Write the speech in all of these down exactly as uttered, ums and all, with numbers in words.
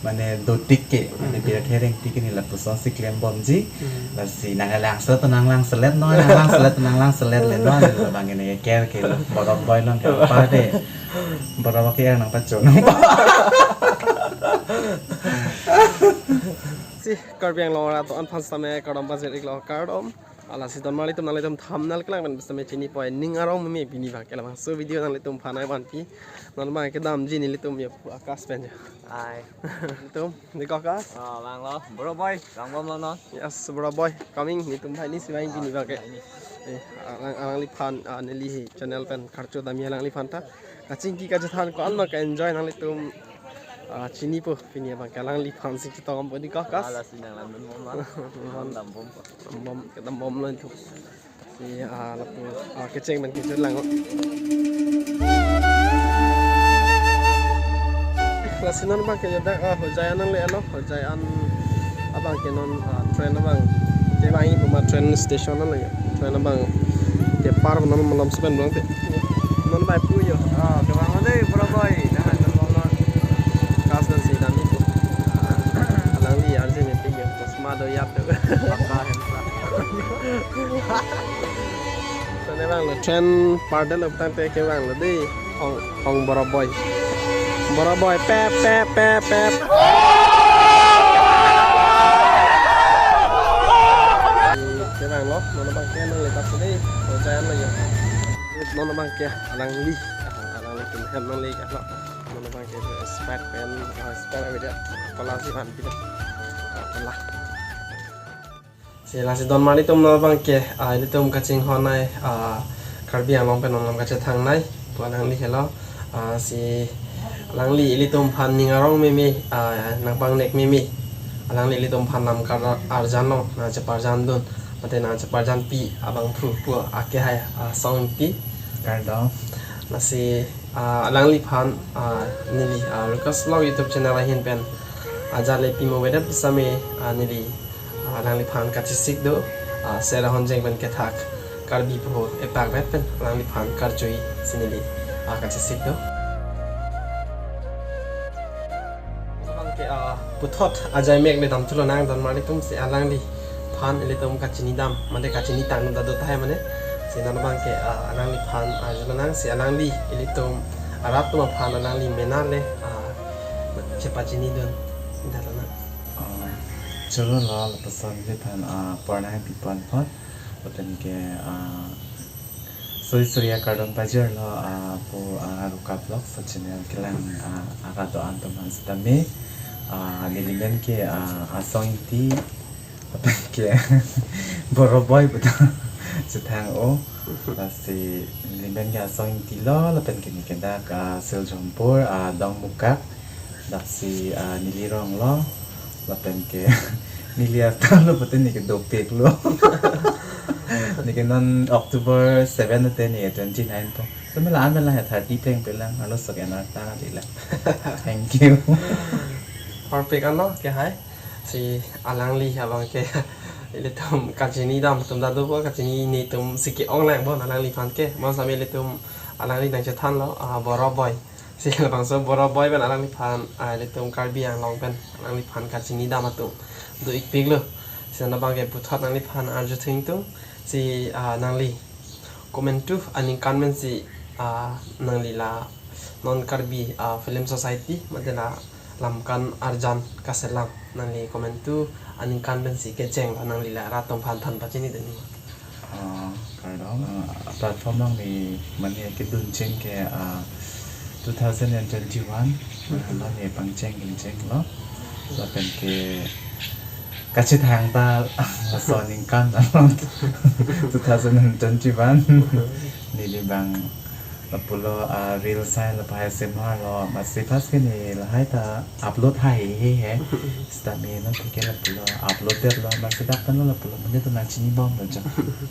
Mane dotik ke, mane Hmm. Birthe Rengpi ke ne lapuson si klem bomji. Hmm. Lasi nanglang selet, nanglang selet non, nanglang selet, nanglang selet le non, labang ke ne ker ke lo, Borok Boy along ke apa de. Borok ke nangpacho nangpa. Si Karbi Anglong arat do-an aphan sitame kardom pajir iklo, kardom. Lasi don marli atum, nanglitum thumbnail kelang pen sitame chinipoi, ning arong meme pini abang ke labangso video nanglitum aphan nangvanpi. Non abang ke damji nelitum ya pu Akash pen ya. Ai. Nelitum, dei ko Akash? Ah, vanglo. Borok Boy, vang bomlo non. Yes, Borok Boy. Coming, nelitum banghini si vang pini abang ke. Ah, ini. Eh, alang, alangliphan, ah, neli hi channel pen karcho damji alangliphan ta. Kachingki kachethan ko-an ma ka-enjoy nanglitum, ah, chinipo pini abang ke alangliphan si chetong bompo, dei ko Akash? Ah, lasi nanglang dun bomlo. Bom. Dam bompo. Dam bom, kedam bomlo itu. Si, ah, lapu, ah, kecheng pen kejut lang. Lasi non abang ke jadak, ah, Hojai an nangle-etlo, Hojai an abang ke non, ah, train abang. Te abang itum ma train station nangle ya. Train abang depart non malom seven abang te. Non bai pu yo. Ah, kevang dei, Borok Boy. Dah, non bom non. Kas non si dam itum. Alangli arje ne pik yo. Chosma do yap do. Pakka hem sa. Sane vanglo train pardet lo tangte kevanglo dei. Hong, hong Borok Boy. Borok Boy, pep, pep, pep, pep. Kevanglo, non abang ke nangle tap dei. Hojai an lo yo. Non abang ke alangli. Ah, alanglitum hem nangle iklo. Non abang ke spek pen, ah, spek video. Pala si van pida. Pala. Si lasi don marli atum non abang ke, ah, ilitum kachinghon nei, ah, Karbi Anglong pen non kachethan nei, pu alangli helo, ah, si alangli ilitum aphan ning arong meme, ah, nangpangnek meme, alangli ilitum aphan lam kar-, arjan long, nangcheparjan dun, mate nangcheparjan pi abang phu pu akehai, ah, Asong Ingti. Kardom. Lasi, ah, alangliphan, ah, neli, ah, Lucas Vlog YouTube channel ahin pen ajat le pimo avedet sitame, ah, neli, ah, alangliphan kachesik do, ah, sera honjeng pen kethak Karbi pho epak vet pen alangliphan karjui si neli, ah, kachesik do. Abang ke, ah, puthot ajai mek le damthu lonang don marli atum si alangliphan ilitum kachini dam, mane kachini tang dam do tahai mane. Si non abang ke, ah, alangliphan arju lonang si alangli ilitum arat atum aphan alangli mena le, ah, chepachini dun. Dak lonang. Ah, choro lo, lapuson neliphan, ah, porna pipon apot. Lapen ke, ah, suri suri akardom pajirlo, ah, pu, ah, Ruka Vlogs channel kelang, ah, arat do-an atum aphan sitame, ah, neli men ke, ah, Asong Ingti, lapen ke Borok Boy puta chethang o, lasi neli men ke Asong Ingti lo, lapen ke neli ke dak, ah, Siljompur, ah, Dongmukak, daksi, ah, neli rong lo, lapen ke neli atar lo pute neli ke dopik lo. Neli ke non October seven te neli twenty nine po. Tumi la-an lang ya thirty pleng pelang, alo sok enar ta neli la. Thank you. Parpik anlo kehai. Si alangli abang ke ilitum kachini dam atum ta dopo, kachini netum si ke-ong lang bon alangliphan ke. Bonsitame ilitum alangli nangchethan lo, ah, Borok Boy. Si labangso Borok Boy pen alangliphan, ah, ilitum Karbi Anglong pen alangliphan kachini dam atum do ikpik lo. Si non abang ke puthot nangliphan arju thengtung. Si, ah, nangli komantu aningkan pensi, ah, nangli la non Karbi, ah, Film Society mate la lamkan arjan kaselam, nangli komantu aningkan pensi kecheng la nangli la rat atum aphan than pachini dun ma? Ah, kardom, ah, platform along neli mane kedun cheng ke, ah, two thousand and twenty-one, Hmm. Mane pangcheng kengcheng lo. Lapen ke kachethang ta laso aningkan along two thousand and twenty-one. Neli abang lapulo, ah, reels hai lapu hai semar lo, masi first ke neli lahai ta upload hai he he. Sitame non ke lapulo upload det lo, masi dak kan lo lapulo mane to nangchini bomlo jo.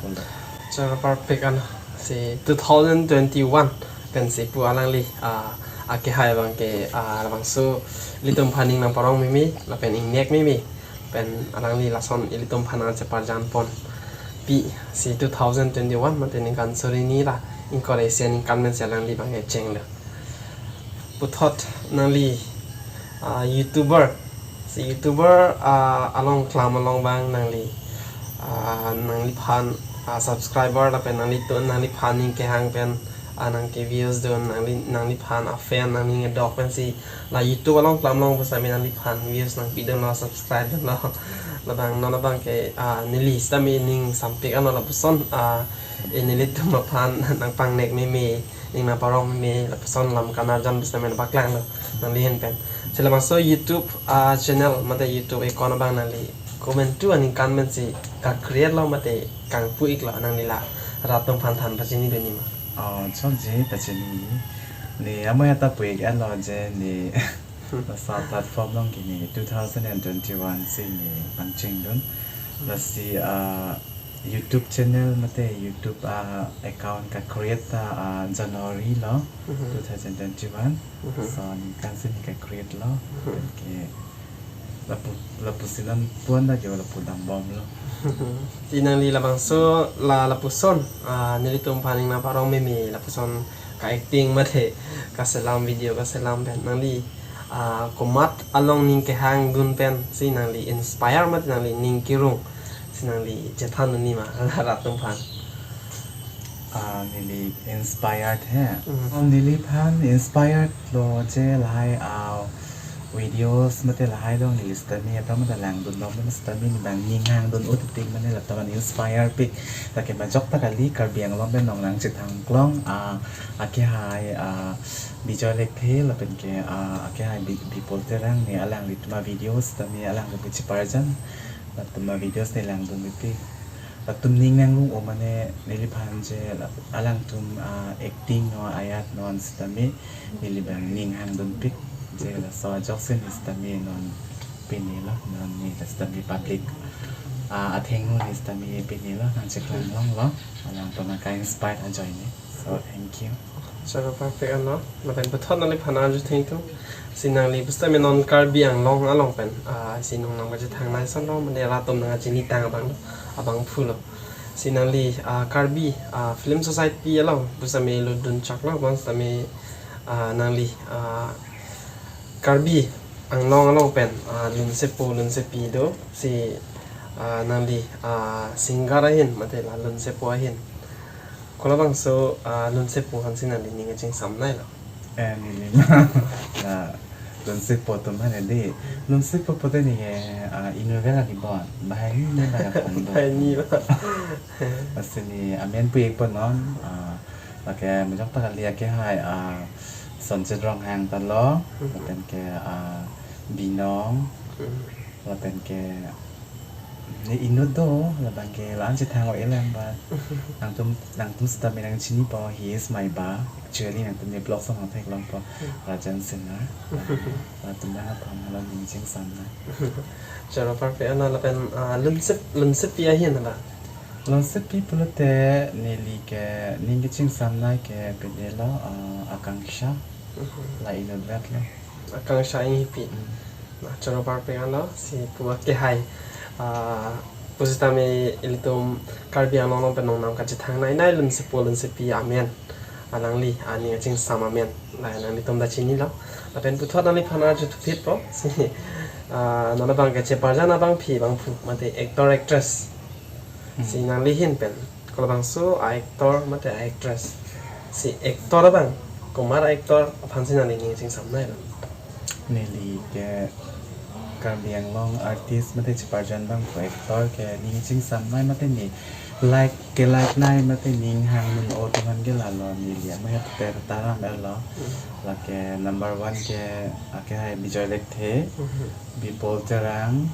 Pulo. Choro parpik an si two thousand twenty-one pensi pu alangli, ah, akehai abang ke, ah, labangso ilitum aphan ning nangparong meme, lapen ingnek meme. Pen alangli lason ilitum aphan nangcheparjan ponpi si two thousand twenty-one mate ningkan suri hini ra ingkoi ra isi aningkan pensi alangli abang kecheng lo. Puthot nangli Ah, YouTuber. Si YouTuber, ah, along klam along abang nangli, ah, nangliphan, ah, subscriber lapen nanglitum nangliphan ning kehang pen, ah, nangke views dun nangli nangliphan a-fan nangning edok pensi la YouTube along klam along pusitame nangliphan views nangpidunlo, subscribe dunlo. Labang non abang ke, ah, neli sitame ning sampik ano lapuson, ah, eh, nelitum aphan nangpangnek meme, ning nangparong meme lapuson alam kan arjan pusitame nangpaklanglo nangli ahin pen. Si labangso YouTube, ah, channel mate YouTube account abang nangli komantu aningkan pensi ka-create lo mate kangpu-iklo, nangli la rat atum aphan than pachinidun nima? Oh, chokji pachini. Ne amoi ata pu-ik anlo je ne laso platform along ke ne two thousand and twenty-one si ne pangchengdun. Lasi, ah, YouTube channel mate YouTube, ah, account ka-create ta, ah, January lo, Mhm. two thousand twenty-one. Mhm. So, ningkan si ne ka-create lo. Mhm. Ke lapu, lapusi non puan ta jo lapu dambomlo. Si nangli labangso la lapuson, ah, nelitum aphan ning nangparong meme lapuson ka-acting mate kaselam, video kaselam pen nangli, ah, komat along ning kehangdun pensi nangli inspire mate nangli ning kirung si nangli chethandun nima rat atum aphan? Ah, neli inspired he. Mm. Oh, neliphan inspired lo je lahai, ah, videos mate lahai along neli sitame atam mate langdun along pen sitame ne abang ning hangdun-o titik mane latum an inspire pik. Lake majok ta kali, Karbi Anglong pen nonlang chethang klong, ah, akehai, ah, Bijoy Lekthe lapen ke, ah, akehai Bi-, Bipul Terang ne alanglitum a-videos sitame alangtum cheparjan. Latum a-videos ne langdun mepik. Latum ning nangrung-o mane neliphan je la-, alangtum, ah, acting no ayat non sitame neli abang ning hangdunpik. Je laso ajoksi ne sitame non pinilo, non ne sitame public, ah, athengno ne sitame pinilo, nangcheklang longlo, alangtum aka-inspire ajoine. So, thank you. Choro parpik ano, lapen puthot nangliphan arju thengthung. Si nangli pusitame non Karbi Anglong along pen, ah, si nongnam kachethangnei asonlo, mane rat atum nangchinitang abang, abangphulo. Si nangli, ah, Karbi, ah, Film Society along pusitame lutdun chaklo, bonsitame, ah, nangli, ah, Karbi Anglong along pen, ah, lunsepo lunsepi do, si, ah, nangli, ah, singer ahin mate la lunsepo ahin, kolabangso, ah, lunsepo aphansi nangli ning kachingsamnei lo? Eh, neli ma. Na, lunsepo atum aphan di. Lunsepo pote ne ke, ah, inutvet ali bon. Banghini ne bang aphan do. Banghini ba. Lasi ne amen pu-ikpo non, ah, lake majok ta kali akehai, ah, Sonset Ronghang ta lo, Hmm. lapen ke, ah, Binong, Hmm. lapen ke ne inut do, labang ke la-an chethang-o-e lang, but nangtum, nangtum sitame nangchinipo, he is my ba. Actually, nangtum ne vlog along theklongpo, Hmm. Rajan Sinha. Latum abang aphan hala ning chingsamnei. Choro parpik ano, lapen, ah, lunsep, lunsepi ahin ba? Lunsepi pulote neli ke ning kachingsamnei ke pini lo, ah, Akanksha, Mhm. la inutvet lo. Akanksha Enghipi. Hmm. Na, choro parpik ano, si pu akehai, ah, pusitame ilitum Karbi Anglong along pen nongnam kachethangnei nei lunsepo lunsepi amen. Alangli, ah, ning kachingsam amen. La nanglitum ta chinilo. Lapen puthot nangliphan arju thupitpo. Si, ah, non abang ke cheparjan abangpi abangphu mate actor actress. Hmm. Si nangli ahin pen kolabangso a-actor mate a-actress? Si actor abang, komat a-actor aphansi nangli ning chingsamnei lo? Neli ke Karbi Anglong artist mate cheparjan abangphu actor ke ning chingsamnei mate ne like ke like nei mate ning hangdun-o atum aphan ke lalo, neli amahep ter taram elo. Hmm. Lake number one ke akehai Bijoy Lekthe, Mhm. Bipul Terang,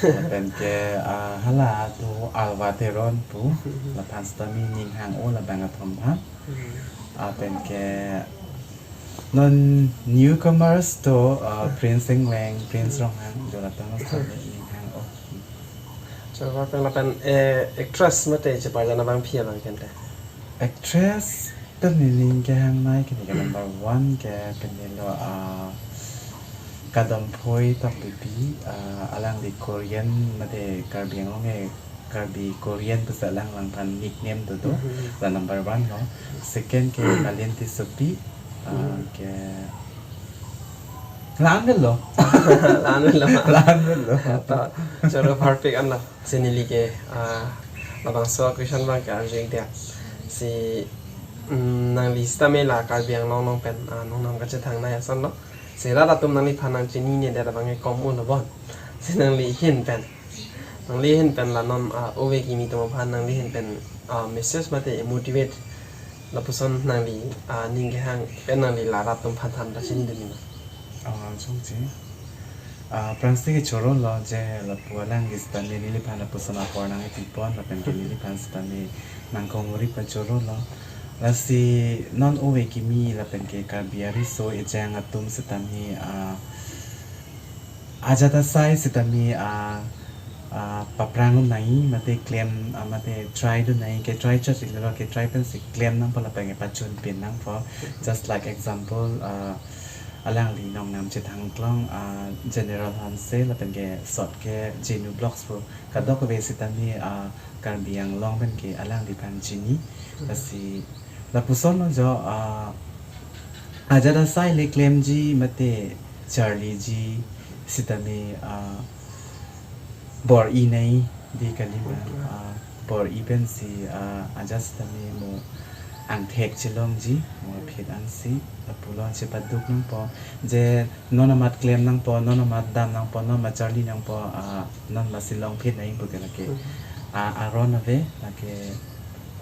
lapen ke, ah, hala do Alva Teron pu, Mhm. laphan sitame ning hang-o labang atum aphan. Mhm. Lapen ke non newcomers do, ah, Prince Engleng, Prince Mhm. Ronghang, do latum sitame ning hang-o. Choro parpik, lapen, eh, actress mate cheparjan abangpi abang kente? Actress ta neli ning kehangnei ke, neli ke number one ke pini lo, ah, Kadom Phoi Tokbipi, ah, alangli Korean mate Karbi Anglong ke Karbi Korean pusi alang alangphan nickname do do, Mhm. la number one lo. Second ke Malin Tissopi, ah, Mhm. ke Langvelo. Langvelo. Langvelo. To, choro parpik anlo. Si neli ke, ah, labangso question abang ke arju ik dia. Si, mm, nangli sitame la Karbi Anglong along pen, ah, nongnam kachethangnei asonlo. Si rat atum nangliphan nangchinine det abang ke kom un lo bon. Si nangli ahin pen. Nangli ahin pen la non, ah, ove kimi atum aphan nangli ahin pen, ah, message mate motivate lapuson nangli, ah, ning kehang pen nangli la rat atum aphan than pachini dunji ma? Ah, jongji. Ah, aphrangsi ke chorolo je lapu alangli sitame neliphan lapuson apor nangkepipon lapen ke neliphan sitame nangkongori pachorolo. Lasi non ove kimi lapen ke Karbi ariso ejang atum sitame, ah, ajat asai sitame, ah, ah, paphrang un nangji mate klem, ah, mate try dun nangji, ke try chot ililo, ke try pensi klem nangpo lapen ke pachun pin nangpo. Just like example, ah, alangli nongnam chethang klong, ah, General Hanse lapen ke sot ke Genu Vlogs pu kadokave sitame, ah, Karbi Anglong pen ke alangliphan chini. Lasi lapusonlo jo, ah, ajat asai le klemji mate charliji sitame, ah, bor-i nangji kali ma, ah, bor-i pensi, ah, ajat sitame mo angthek chelongji, mo aphi ansi, lapulo chepaduk nangpo. Je non amat klem nangpo, non amat dam nangpo, non amat charli nangpo, ah, non amatsi longphit nangji pu ke lake, ah, aron ave, lake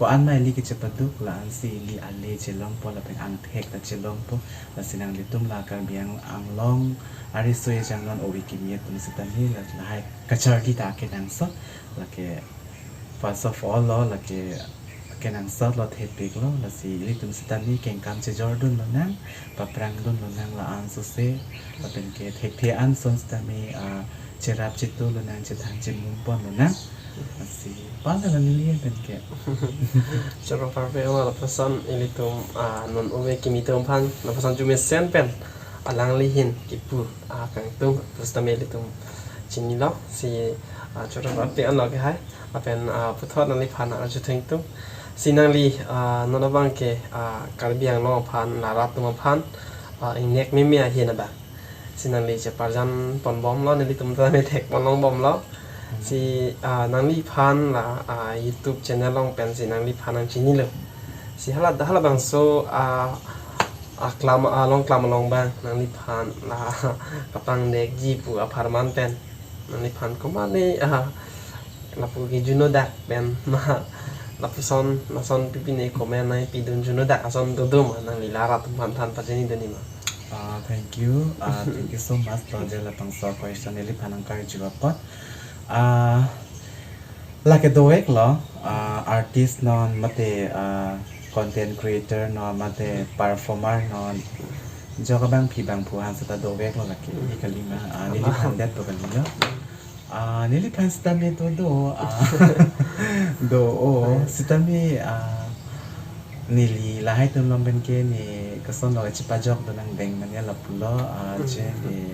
ko-an ma ili ke chepaduk, la-ansi ili ale chelongpo lapen angthek ta chelongpo. Lasi nanglitum la Karbi Ang-, Anglong ariso ejang non ove kimi atum sitame la, lahai kacharli ta kenangsot, lake first of all lo, lake kenangsot lo, thepik lo. Lasi ilitum sitame kengkam chejor dun lonang, paphrang dun lonang la-an sose, lapen ke thekthe anson sitame, ah, cherap chetu lonang, chethan chemum pon lonang. Lasi pala la neli ahin pen ke. Choro parpik ma, lapuson ilitum, ah, non ove kimi atum aphan lapuson arjumesen pen alangli ahin kipu, ah, kangtung pu sitame ilitum chinilo. Si, ah, choro parpik anlo ke hai. Lapen, ah, puthot nangliphan arju thengtung. Si nangli, ah, non abang ke, ah, Karbi Anglong aphan, la rat atum aphan, ah, ingnek meme ahin abang. Si nangli cheparjan ponbomlo, nelitum ta methek ponlongbomlo. Si, ah, nangliphan la, ah, YouTube channel along pensi nangliphan nangchinilo. Si hala, halabangso, ah, aklam, ah, along klam along abang nangliphan la kapangdekji pu apharman pen nangliphan komane, ah, lapu ke juno dak pen ma, lapuson lason pipine comment nangpidun juno dak ason dodo ma, nangli la rat atum aphan than pachini dunji ma? Ah, thank you. Ah, thank you so much to je labangso question neliphan nangkarju apot. Ah, lake doveklo, ah, artist non mate, ah, content creator non mate performer non, jok abangpi bangphu han seta doveklo lake, ili kali ma, ah, neliphan detpo kalilo. Ah, neliphan sitame to do, ah, do o, sitame, ah, neli lahai atum along pen ke ne kosonlo chepajok dun nangdeng mane lapulo, ah, je ne,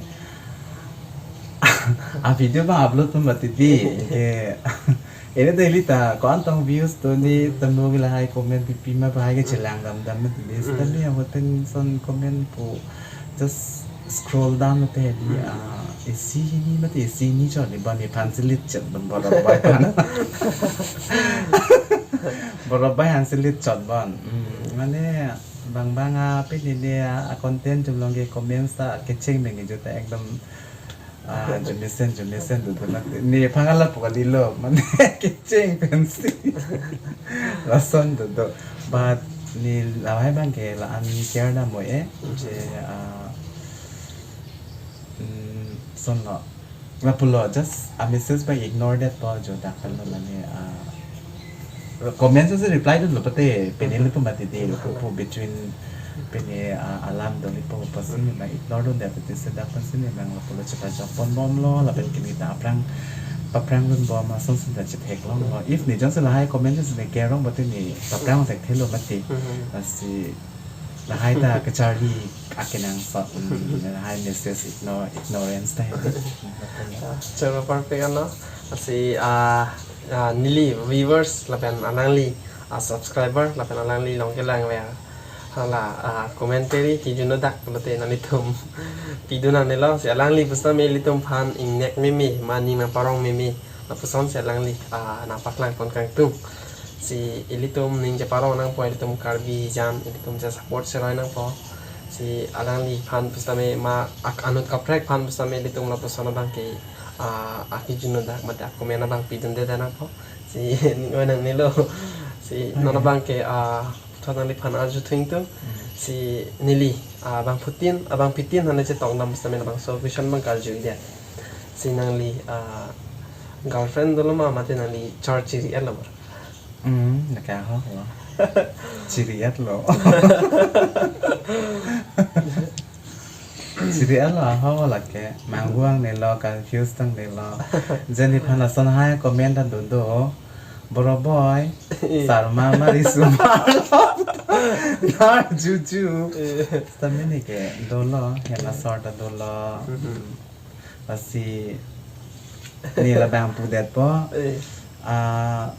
ah, video abang upload pon mati di, ke, ini ta ili ta ko-an tong views do, ne tanglo ke lahai comment pipi ma, bahai ke chelang damdam mati di, sitame ahut pen son comment pu just scroll down mate di, ah, isi hini mate isi hini chot di, bang nephan si lit chot bon, bor abang han. Bor abang han si lit chot bon. Hmm, mane bang bang, ah, pini ne, ah, content atum along ke comments ta kecheng meng jo ta ekdom, ah, jumesen jumesen dodo mati. Nephan lapu kalilo, mane kecheng pensi. Lason dodo. But ne lahai abang ke la-an care dam mo e. Je, ah, mm, sonlo. Lapulo, just a message abang ignore detpo jo dak lo mane, ah, comment si reply dunlo pute, pine le pu mati di, lapu pu between pine, ah, alam do le pu, pusi ne abang ignore dundet pute, si dak pensi ne abang lapulo chepajok ponbomlo, lapen kimi ta aphrang, paphrang dunbom ason si ta chetheklonglo. If ne jongsi lahai comment si ne kerong pute ne paphrang thekthelo mati. Lasi lahai ta kacharli akenangsot, mm, lahai message ignore, ignorance ta hedi. Ah, choro parpik anlo. Lasi, ah, ah, neli viewers lapen alangli, ah, subscriber lapen alangli along kelang le, ah, Hala, ah, commentary kijun dak pulote nanglitum pidun nangnelo, si alangli pusitame ilitum aphan ingnek meme, ma ning nangparong meme, lapuson si alangli, ah, nangpaklang pon kangtung. Si ilitum ning cheparong nangpo, ilitum Karbi jan, ilitum che-support cheroi nangpo. Si alangliphan pusitame ma ak-, anut kaprek aphan pusitame ilitum lapuson abang ke, ah, akijun dak mate a-comment abang pidunde nangpo. Si ning oi nangnelo. Si non abang ke, ah, puthot nangliphan arju thu ingtung. Si neli, ah, abangphutin, abangphutin hane chetong dam pusitame labangso question abang karju-ikdet. Si nangli, ah, girlfriend dolo ma mate nangli chor chiri-etlo ma? Hmm, lake ahok lo. Chiri-etlo. Chiri-etlo, ahok lake. Manghu nangnelo, confuse nangnelo. Je nephan lason hai comment ta dodo. Boroboi, Sarma ma Risma lo. Nar juju. Stamini ke dolo, hena sort ta dolo. Lasi ne labang pudetpo. Eh. Ah,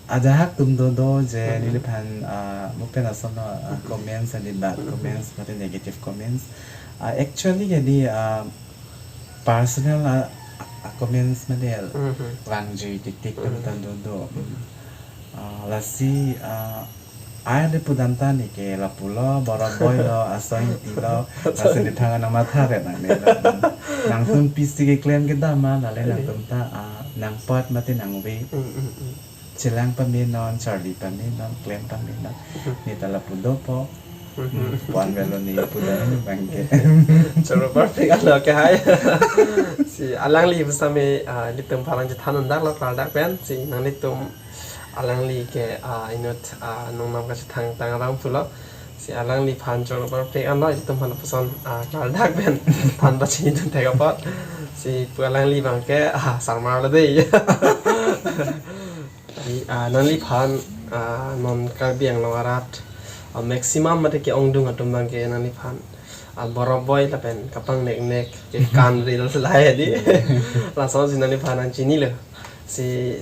ajahak atum dodo je neliphan, ah, mo pen ason, ah, comments and bad comments, mate negative comments. Ah, actually ke di, ah, personal, ah, ah, comments mate vangji tik tik atum ta dodo. Ah, lasi, ah, ai de pudam ta ne ke lapulo, boroboi lo, aso ingti lo, lasi nethang nangmatha ret nangnelo. Nangtum pisi keklem kedam ma, lale nangtum ta, ah, nangpot mate nangve. Chelang pamenon, charli pamenon, klem pamenon. Ne ta lapu dopo. Pon velo ne pudam abang ke. Choro perfect alo ke hai. Si alangli pusitame, ah, ilitum aphan chethan un daklo klardak pen. Si nanglitum alangli ke, ah, inut, ah, nongnam kachethang tang abang pulo. Si alangliphan choro perfect anlo, ilitum aphan lapuson, ah, klardak pen than pachini dun thek apot. Si pu alangli abang ke, ah, Sarma lo dei. Di, ah, nangliphan, ah, non Karbi Anglong arat, ah, maximum mate ke-ongdung atum abang ke nangliphan, ah, boroboi lapen kapangnek nek, kekan reels lahai di. Lason si nangliphan nangchinilo. Si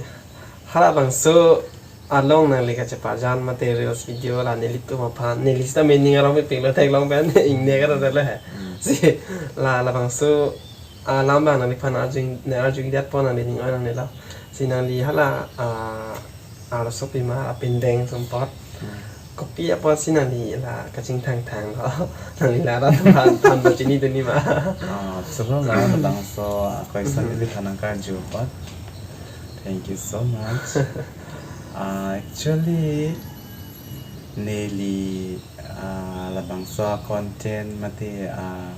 halabangso along nangli kacheparjan mate reels video la nelitum aphan, neli sitame ning arong pipik lo theklong pen ingnek aro lo he. Si la, labangso alam abang nangliphan arju, ne arju-ikdetpo, nangli ning oi nangnelo. Si nangli hala, ah, arloso pima apindeng sumpot. Kopi apot si nangli la kachingthang thang lo. Nangli la rat than, than pachini dun-ik ma? Ah, choro la labangso, ah, question neliphan nangkarju apot. Thank you so much. Ah, actually, neli, ah, labangso content mate, ah,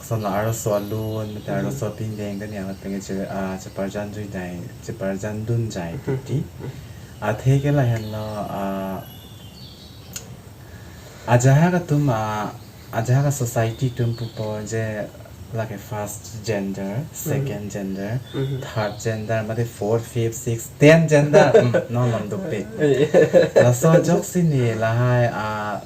Son la arloso alun, mate arloso pindeng, kani ang lapen che, ah, cheparjan juidai, cheparjan dunjai titi. Athe ke lahenlo, ah, ajahak atum, ah, ajahak a-society atum pupo je lake first gender, second gender, third gender, mate fourth, fifth, sixth, ten gender, hmm, non lom dopik. Laso ajoksi ne lahai, ah,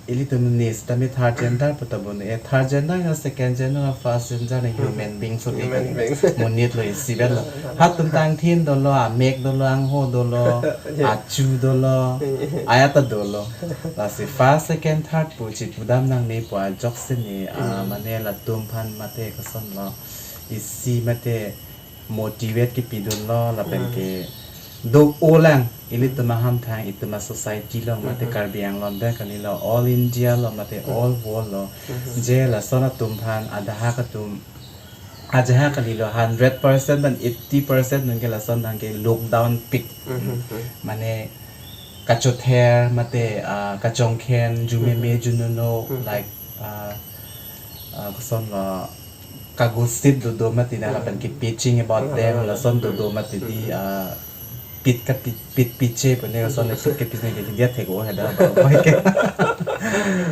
ilitum ne sitame third gender pu ta bon, eh, third gender na second gender na first gender na human beings so. Human beings. Monit lo, isi vet lo. Hatum tangthin dolo, amek dolo, angho dolo, achu dolo, aya ta dolo. Lasi first, second, third pu chipudam nangne pu ajoksi ne, ah, mane latum aphan mate koson lo, isi mate motivate kepidunlo lapen ke do-olang ilitum ahamthang, itum a-society along mate Karbi Anglong pen kalilo, all India lo mate all world lo. Je lason atum aphan, adahak atum, ajahak kalilo, hundred percent pen eighty percent nangke lason nangke look down pik. Mane kachother mate, ah, kachongkhen, jumeme, junono, like, ah, ah, koson lo, ka-gossip dodo mati na lapen ke pitching about them, lason dodo mati di, ah, pit ka pit, pit piche pune, lason le pit ke pit ne ke dia thek o heda ba ke.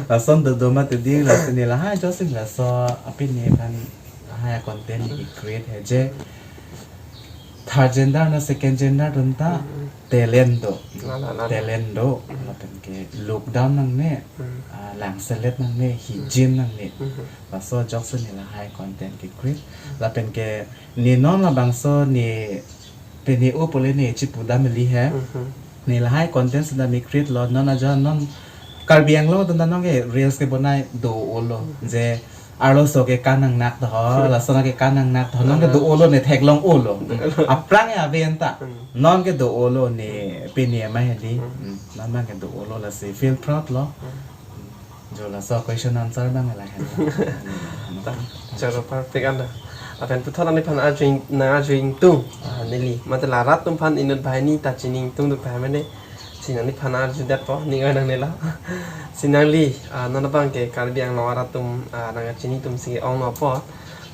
Lason dodo mati di, lason ne lahai ajoksi laso apini aphan lahai content ne create he je third gender na second gender atum ta talent do. Talent do. Lapen ke look down nangne, ah, langselet nangne, hijin nangne. Laso ajoksi ne lahai content ke create. Lapen ke ne non labangso ne pene o pole ne chipudam eli he. Ne lahai content sita mi create lo, non ajo non Karbi Anglong atum ta non ke reels kebonai do-olo, je arloso ke kanang nak tho, lason ke kanang nak tho, non ke do-olo ne theklong-olo. Aphrang ya ave anta. Non ke do-olo ne pini ama hedi. Non abang ke do-olo lasi feel proud lo. Jo laso question answer abang lahen. Choro parpik anta. Lapen puthot neliphan arju ing, nang arju ingtung. Ah, neli. Mate la rat atum aphan inut banghini ta chini ingtung duk tahai mene. Si nangliphan arju detpo, ning oi nangne la. Si nangli, ah, non abang ke Karbi Anglong arat atum, ah, nangkachini atum si ong no po.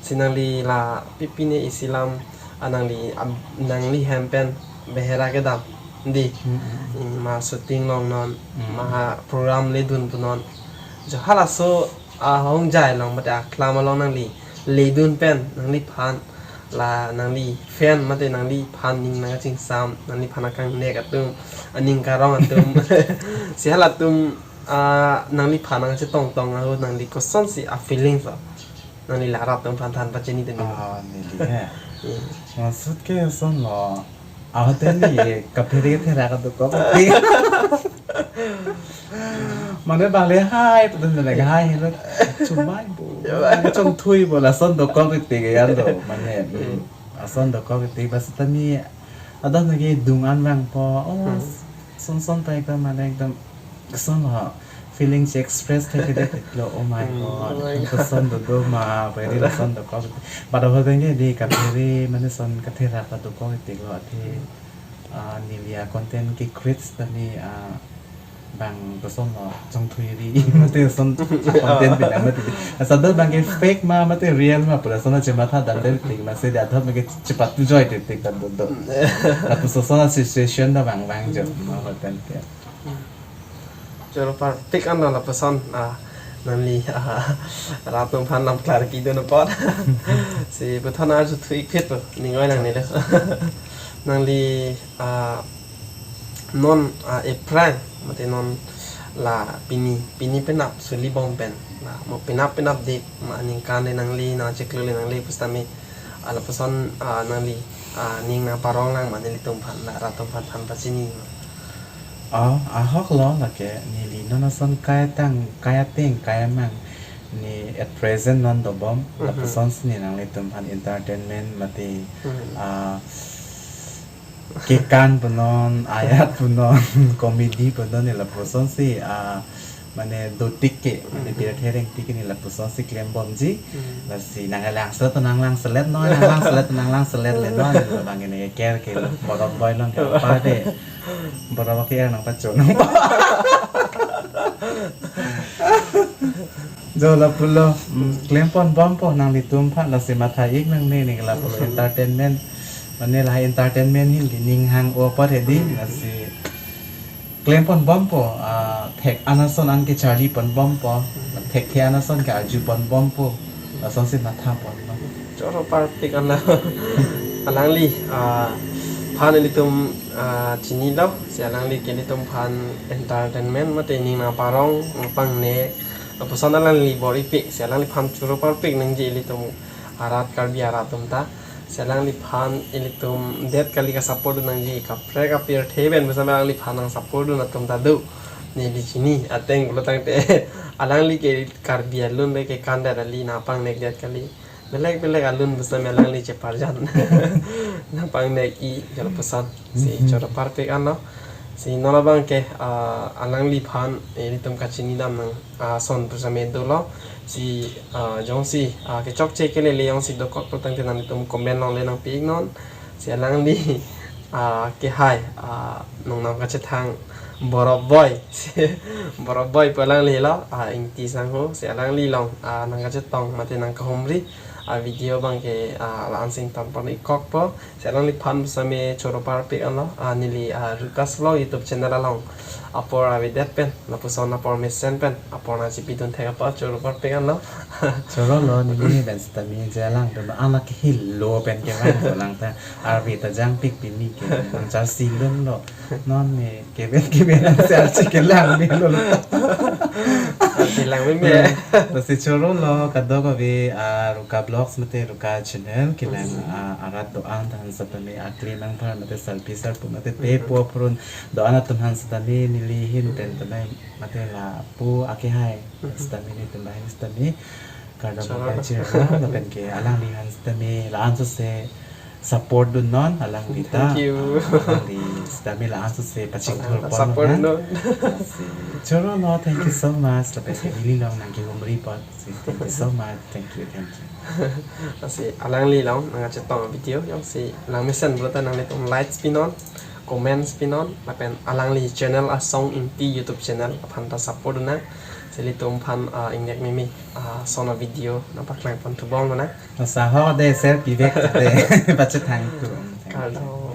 Si nangli la pipine isi alam, ah, nangli, ab-, nangli hem pen behera kedam. Di. Hmm, hmm. Hmm, ma shooting longnon, hmm, ma ha program ledun punon. Jo halaso ahongjai along mate aklam along nangli ledun pen nangliphan la nangli fan mate nangliphan ning nangkachingsam, nangliphan akangnek atum, aning karong atum. Si halatum, ah, nangliphan nangkachetongtong ahut nangli kosonsi a feelings lo? Nangli la rat atum aphan than pachini teni. Ah, neli he. Hmm. Maksud ke ason lo. Ahut teni ye kaphere therak adokok ti. Mane bang le hai, putun le hai, helo. Chumai bo. Chomthui bo, lason dokok ti ke yan do. Mane, hmm, ason dokok ti, bas tani adon lagi dung an vangpo. Oh, hmm, son son pa ekdom, mane ekdom, son ha, feeling si express thekthedet lo, oh my, hmm, God, oh my God, koson dodo ma, very koson dokok. But ahut teni di kaphere, mane son katherak adokok ti lo, athe, ah, neli a content ke create tani, ah, bang koson lo, chomthui ri, mate son content pina mate. Asada bang ke fake ma, mate real ma, pura son chematha damde tik, masi dia thot ke chepatu joi tik tik dodo. Lapuson a situation ta bang bang jo, ma content ke. Choro parpik anta lapuson, ah, nangli, ah, rat atum aphan lam clarity do apot. Si puthot nang arju thu ikhit po, ning oi nangne le. Nangli, ah, non, ah, ephrang, mate non la pini, pini penap suli bom pen. La mo penap penap dik, ma ningkan le nangli, nangchiklo le nangli pusitame, ah, lapuson, ah, nangli, ah, ning nangparong lang ma nelitum aphan, la rat atum aphan than pachini ma. Oh, ahok lo lake, neli non ason kai ateng, kai ateng, kai amang. Ne at present non dobom, mhm, lapuson si ne nanglitum aphan entertainment mate, mhm, ah, kekan punon, ayat punon, comedy punon ne lapuson si, ah, mane dotik ke, mane, mhm, pirthe rengtik ke ne lapuson si klembomji, mhm, lasi nanglang selet nanglang selet no, nanglang selet nanglang selet le no, ne bang ne ker ke lo, borok boi long ke apa de, borok ke nangpacho nangpa. Jo lapulo, mm, klempon bompo nanglitum aphan, lasi matha ik nangne ne lapulo, mhm, entertainment. Mane lahai entertainment hin ke ning hang-o apot hedi, mhm, lasi klempon bompo, ah, thek an ason an kecharlipon bompo, mhm, thekthe an ason ke-arjupon bompo, lason si mathapon bompo. Choro parpik anta. Alangli, ah, aphan ilitum, ah, chinilo, si alangli ke ilitum aphan entertainment mate ning nangparong, nangpangnek, lapuson alangli bor-ipik, si alangliphan choro parpik nangji ilitum arat Karbi arat atum ta. Si alangliphan ilitum det kali, ka-support dun nangji, kaprek kapirthe pen pusitame alangliphan nang-support dun atum ta do. Neli chini ateng pulo tangte alangli ke Karbi alun le kekan det kali, nangpangnek det kali. Belek belek alun pusitame alangli cheparjan. Nangpangnek-i, jo lapuson. Si, mhm, choro parpik anta. Si non abang ke, ah, alangliphan, eh, ilitum kachini dam nang, ah, ason pusitame dolo. Si, ah, jongsi, ah, kechokche kelele jongsi dokok pulo tangte nanglitum comment along le nangpi iknon. Si alangli, ah, kehai, ah, nong nangkachethang borok boi. Borok boi pu alangli lo, ah, Ingti sangho. Si alangli along, ah, nangkachetong mate nangkahumri, ah, video abang ke, ah, la-an si ingtonpon-ikkokpo. Si alangliphan pusitame choro parpik anta, ah, neli, ah, Rukas Vlog YouTube channel along apor avedet pen, lapuson apor mesen pen apor nangchipidun thek apot choro parpik anta. Choro lo, neli pen sitame je alangtum anak helo pen kevang dolang ta, arve ta jangpik pini ke nangchar sing dun lo. Non ne keben keben nang si archi kelang melo. Kelang meme. Lasi choro lo kadokave, ah, Ruka Vlogs mate Ruka Channel kelang, ah, arat do-an than setame akli nangphan mate sarpi sarpo mate te po aphrun do-an atum han setame neli ahin pen tame mate lapu akehai setame nelitum ahin setame kardom. Choro. Pachirlo lapen ke alangli han setame la-an sose support dunnon alangli ta. Thank you. Ah, alangli setame la-an sose pachingthur pon support non. Lasi choro lo, thank you so much. Lapen ke neli along nangkehumri apot. Si, thank you so much. Thank you, thank you. Lasi alangli along nangkachetong video jongsi langmesen pulote nanglitum likes pinon, comments pinon, lapen alangli channel Asong Ingti YouTube channel aphan ta support dun nang. Si ilitum aphan, ah, ingnek meme, ah, lason a-video nangpaklang pon thubom nang. Lasi ho de share pivek de pachethang tu. Thank you. Kardom.